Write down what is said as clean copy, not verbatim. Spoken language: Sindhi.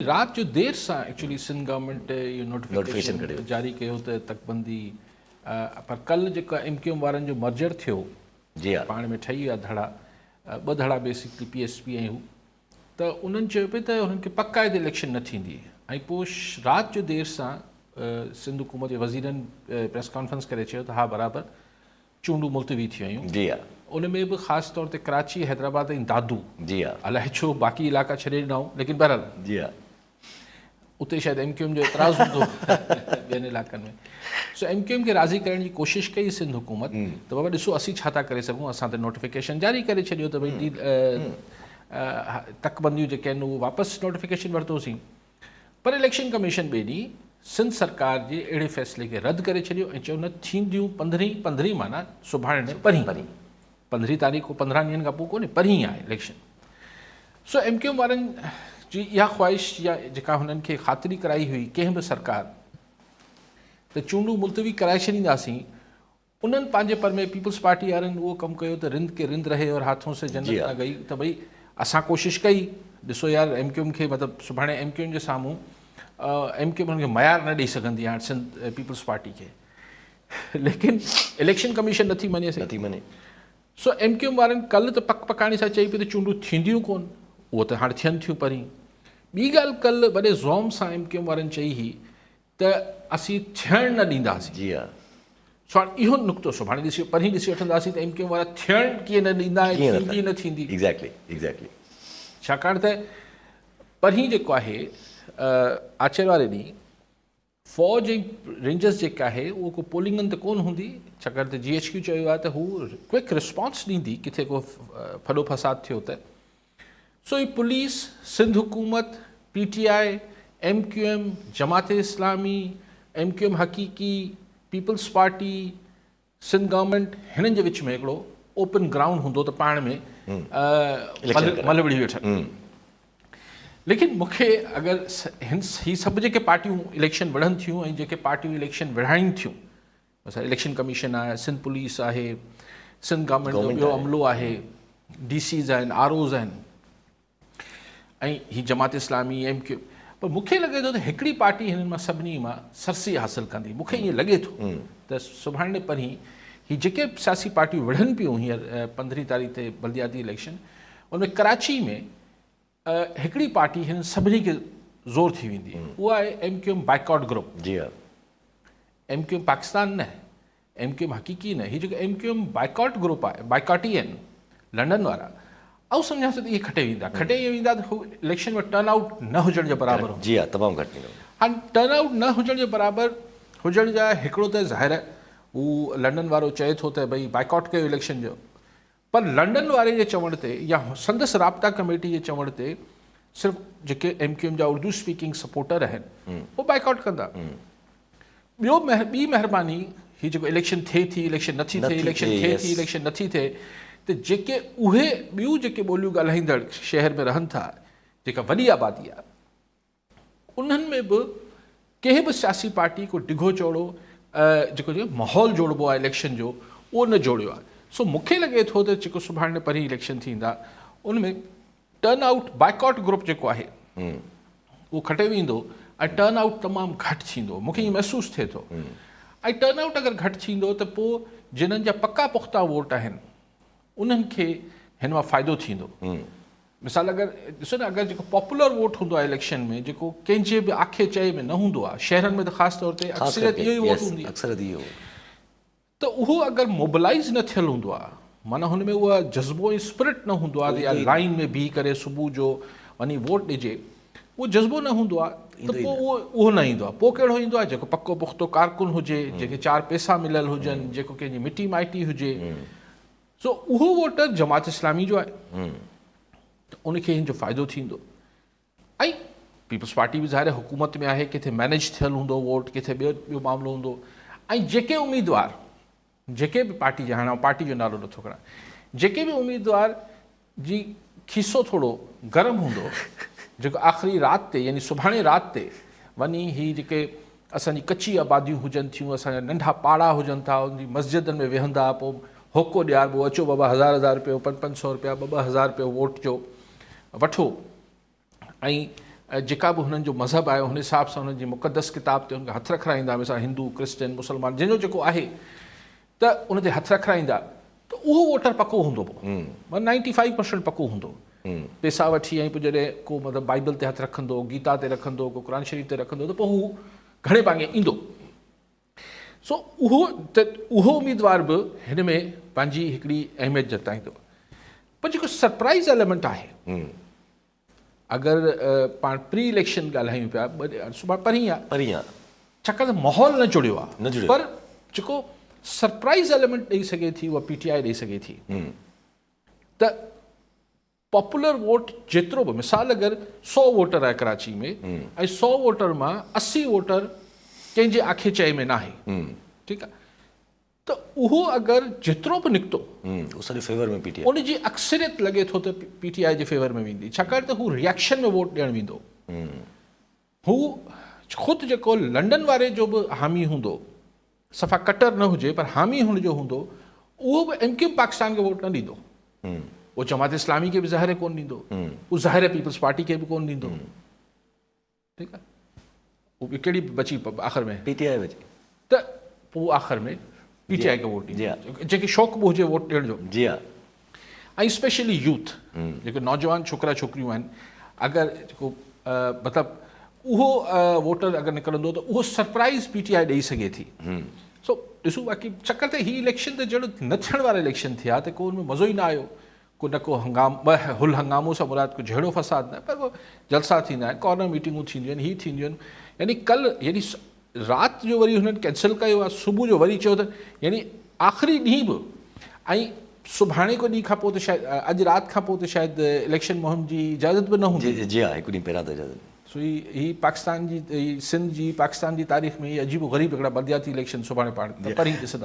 رات جو دير سان ايڪچولي سنڌ گورنمينٽ اهو نوٽيفڪيشن جاري ڪيو ته تڪبندي پر ڪل جيڪا ايم ڪيو ايم وارن جو مرجر ٿيو جي ها پاڻ ۾ ٺهي ويا ڌڙا ٻه ڌڙا بيسڪلي پي ايس پي ۽ هو ته انهن چيو پئي ته انهن کي پڪ آهي ته اليڪشن نه ٿيندي ۽ پوء رات جو دير سان سنڌ حڪومت جي وزيرن پريس ڪانفرنس ڪري چيو ته ها برابر چونڊون ملتوي ٿي ويون. جي ها. ان ۾ به خاص طور تي ڪراچي، حيدرآباد ۽ دادو. جي ها. الائي ڇو باقي علائقا ڇڏي ڏنائون ليڪن بهرحال. جي ها. اتي شايد ايم ڪيو ايم جو اعتراض هوندو ٻين علائقن ۾. سو ايم ڪيو ايم کي راضي ڪرڻ جي ڪوشش ڪئي سنڌ حڪومت ته بابا ڏسو اسين ڇا ٿا ڪري سگهون اسان ته نوٽيفڪيشن جاري ڪري ڇڏيو ته ڀئي تڪبنديون جيڪي آهن اهو واپس نوٽيفڪيشن ورتوسين. پر اليڪشن ڪميشن ٻئي ڏينهن سنڌ سرڪار جي اهڙي فيصلي کي رد ڪري ڇڏيو ۽ چيو نه ٿينديون پندرهين، پندرهين معنيٰ سڀاڻي نه پرهين، پندرهين تاريخ ڪو 15 ڏينهن کان پوء ڪونهي پرهين آهي اليڪشن. سو ايم ڪيو ايم وارن جي اها خواهش يا جيڪا هنن کي خاطري ڪرائي هئي ڪنهن به سرڪار ته چونڊون ملتوي ڪرائي ڇڏينداسين انهن پنهنجي پر ۾ پيپلز پارٽي وارن اهو ڪم ڪيو ته رند ڪي رند رهي اور هاٿون سي جنت نه گئي ته ڀئي اسان ڪوشش ڪئي ڏسو يار ايم ڪيو ايم کي مطلب سڀاڻي ايم ڪيو ايم جي سامهون ايم ڪيو ايم انهن کي معيار نه ڏئي سگهندي هاڻ سنڌ پيپلز پارٽي کي ليڪن اليڪشن ڪميشن نٿي مڃي سي نٿي مڃي. سو ايم ڪيو ايم وارن ڪل ته پڪ پڪاڻي سان چئي پئي ته چونڊون ٿينديون ڪون اهو ته هاڻ ٿين ٿيون پرين ٻي ڳالهه ڪل وڏي زوم سان ايم ڪيو ايم وارن چئي هئي ته اسين ٿيڻ نه ڏينداسين. جي ها. سو هاڻ اهو نقطو سڀاڻي ڏسي پرهين ڏسي وٺنداسين ته ايم ڪيو ايم وارا ٿيڻ ڪيئن نه ڏيندا ۽ ٿيندي نه ٿيندي. Exactly exactly. ڇاڪاڻ ته پرهين جيڪو آهي آچر واري ڏينهن فوج ۽ رينجرز جيڪا آهي اهو ڪو پولنگن تي ڪونه هوندي ڇاڪاڻ ته جي ايڇ ڪيو چيو آهي ته هو ڪوئڪ رسپانس ڏيندي ڪٿي ڪو ڦڏو فساد ٿيو ته. سو هي پوليس، سنڌ حڪومت، P T I, M Q M, Jamaat Islami, M Q M Haqiqi, Peoples Party, Sindh government هنن جي وچ ۾ هڪڙو اوپن گرائونڊ هوندو ته پاڻ ۾ ملهه وڙهي وٺن. ليڪن مون کي اگر هي سڀ جيڪي پارٽيون اليڪشن وڙهن ٿيون ۽ جيڪي پارٽيون اليڪشن وڙهائين ٿيون مثلا اليڪشن ڪميشن آهي، سنڌ پوليس آهي، سنڌ گورنمينٽ جو ٻيو عملو آهي، ڊي سيز آهن، آر اوز آهن ۽ هي جماعت اسلامي، ايم ڪيو پر مون کي لڳي ٿو ته هڪڙي پارٽي هنن مان سڀني مان سرسي حاصل ڪندي. مون کي ائين لڳي ٿو ته سڀاڻي پرهين هي جيڪي به سياسي پارٽيون وڙهن پيون هينئر 15 تاريخ تي بلدياتي اليڪشن ان ۾ ڪراچي ۾ هڪڙي پارٽي هنن سڀني کي زور ٿي ويندي اها آهي M Q M boycott group. جي ها. ايم ڪيو ايم پاڪستان نه، ايم ڪيو ايم حقيقي نه، هي جيڪو M Q M boycott group آهي، بائيڪاٽي آهن لنڊن وارا، آئون سمجهان ٿو ته اهي کٽي ويندا، کٽي ائين ويندا ته هو اليڪشن ۾ ٽرن آئوٽ نه هجڻ جي برابر هوندو. جي ها تمام گهٽ ٿيندو. هاڻي ٽرن آئوٽ نه هجڻ جي برابر هجڻ جا هڪڙو ته ظاهر آهي هو لنڊن وارو چئي ٿو ته ڀئي بائيڪاٽ ڪيو اليڪشن جو، پر لنڊن واري جي چوڻ تي يا سندس رابطا ڪميٽي جي چوڻ تي صرف جيڪي ايم ڪيو ايم جا اردو اسپيڪنگ سپورٽر آهن اهي بائيڪاٽ ڪندا. ٻيو ٻي مهرباني هي جيڪو اليڪشن ٿئي ٿي اليڪشن نٿي ٿئي اليڪشن ٿئي ٿي اليڪشن نٿي ٿئي ته جيڪي اهي ٻيون جيڪي ٻوليون ڳالهائيندڙ شهر ۾ رهن ٿا جيڪا وڏي آبادي آهي انهن ۾ به ڪنهن به سياسي پارٽي ڪو ڊگهو چوڙو جيڪو چئي ماحول جوڙبو آهي اليڪشن جو اهو نه جوڙيو آهي سو مون کي لڳي ٿو ته جيڪو سڀاڻي نه پرين اليڪشن ٿيندا ان ۾ ٽرن آئوٽ بائيڪاٽ گروپ جيڪو آهي اهو کٽي ويندو ۽ ٽرن آئوٽ تمام گهٽ ٿيندو مون کي ائين محسوس ٿئي ٿو ۽ ٽرن آئوٽ اگر گهٽ ٿيندو ته پوء جنهن جا پڪا پختا ووٽ آهن انهن کي هن مان فائدو ٿيندو. مثال اگر ڏسو نه اگر جيڪو پاپولر ووٽ هوندو آهي اليڪشن ۾ جيڪو ڪنهن جي به آکي چئي ۾ نه هوندو آهي شهرن ۾ ته خاص طور تي اڪثريت اهو ئي ووٽ هوندي آهي ته اهو اگر موبلائز نه ٿيل هوندو آهي معنيٰ هن ۾ اها جذبو ۽ اسپرٽ نه هوندو آهي ته يار لائين ۾ بيهي ڪري صبح جو وڃي ووٽ ڏجي اهو جذبو نه هوندو آهي ته پوء اهو اهو نه ايندو آهي پوء ڪهڙو ايندو آهي جيڪو پڪو پختو ڪارڪن هجي جنهن کي چار پئسا مليل هجن جيڪو ڪنهن جي مٽي مائٽي هجي سو اهو ووٽر جماعت اسلامي جو آهي ته ان کي هن جو فائدو ٿيندو ۽ پيپلز پارٽي به ظاهر حڪومت ۾ آهي ڪٿي مينيج ٿيل هوندو ووٽ ڪٿي ٻيو ٻيو معاملو هوندو ۽ جيڪي اميدوار جيڪي به پارٽي جا هاڻي آئون پارٽي جو نالو نٿو کڻان جيڪي به اميدوار جي کيسو ٿورو گرم هوندو جيڪو آخري رات تي يعني سڀاڻي رات تي وڃي هي جيڪي اسان جي ڪچي آباديون هجن ٿيون اسان جا ننڍا پاڙا هجن ٿا ان جي مسجدن ۾ ويهندا پوء هوڪو ڏياربو اچو بابا هزار هزار روپيو پنج پنج سو روپيا ٻه ٻه هزار روپيو ووٽ جو وٺو ۽ جيڪا به هنن جو مذهب آهي ان حساب سان هنن جي مقدس ڪتاب تي هن کي هٿ رکرائيندا مثال هندو ڪرسچن مسلمان جنهن جو جيڪو آهي ته ان تي هٿ رکرائيندا ته اهو ووٽر پڪو هوندو پوء مطلب نائنٽي فائيو پرسنٽ پڪو هوندو پيسا وٺي ۽ پوء جڏهن ڪو مطلب بائبل تي هٿ رکندو گيتا تي رکندو ڪو قرآن شريف تي رکندو ته پوء هو گهڻي ڀاڱي ايندو سو اهو ته اهو اميدوار به هن ۾ پنهنجي هڪڙي اهميت جتائيندو پر جيڪو سرپرائز ايليمنٽ آهي اگر پاڻ پري اليڪشن ڳالهايون پيا سڀاڻي پرين آ پرين آ ڇاڪاڻ ته ماحول نه جڙيو آ نه جڙيو پر جيڪو سرپرائز ايليمنٽ ڏئي سگهي ٿي اها پي ٽي آء ڏئي سگهي ٿي ته پاپولر ووٽ جيترو به مثال اگر 100 ووٽر آهي ڪراچي ۾ ۽ 100 ووٽر مان 80 ووٽر ڪنهن جي آکي چئي ۾ ناهي ٺيڪ آ ته اهو اگر جيترو به نڪتو اهو سڄو فيور ۾ پي ٽي آء ان جي اڪثريت لڳي ٿو ته پي ٽي آء جي فيور ۾ ويندي ڇاڪاڻ ته هو ريئڪشن ۾ ووٽ ڏيڻ ويندو هو خود جيڪو لنڊن واري جو به حامي هوندو صفا ڪٽر نه هجي پر حامي هن جو هوندو اهو به ايم ڪيو ايم پاڪستان کي ووٽ نه ڏيندو اهو جماعت اسلامي کي به ظاهر ڪون ڏيندو اهو ظاهر پيپلز پارٽي کي به ڪون ڏيندو ٺيڪ آ هو ڪهڙي بچي آخر ۾ پي ٽي آء بچي ته پوء آخر ۾ پي ٽي آء کي ووٽ ڏيندو جنهن کي شوق به هجي ووٽ ڏيڻ جو جي ها ۽ اسپيشلي يوٿ جيڪي نوجوان ڇوڪرا ڇوڪريون آهن اگر جيڪو مطلب اهو ووٽر اگر نڪرندو ته اهو سرپرائز پي ٽي آء ڏئي سگهي ٿي سو ڏسو باقي چڪر ته هي اليڪشن ته جهڙو نه ٿيڻ وارا اليڪشن ٿيا ته ڪو ان ۾ مزو ئي نه آيو ڪو نه ڪو هنگام هل هنگامو سان مراد ڪو جهيڙو فساد نه پر ڪو جلسا ٿيندا آهن ڪارنر ميٽنگون ٿينديون آهن هي ٿينديون آهن يعني ڪل يعني رات جو وري هنن ڪينسل ڪيو آهي صبح جو وري چيو ته يعني آخري ڏينهن به ۽ سڀاڻي ڪو ڏينهن کان پوء ته شايد اڄ رات کان پوء ته شايد اليڪشن مهم جي اجازت به نه هوندي. جي جي ها هڪ ڏينهن پهريان ته اجازت. سو هي هي پاڪستان جي هي سنڌ جي پاڪستان جي تاريخ ۾ هي عجيب و غريب هڪڙا بلدياتي اليڪشن سڀاڻي پاڻ پرهين ڏسندا.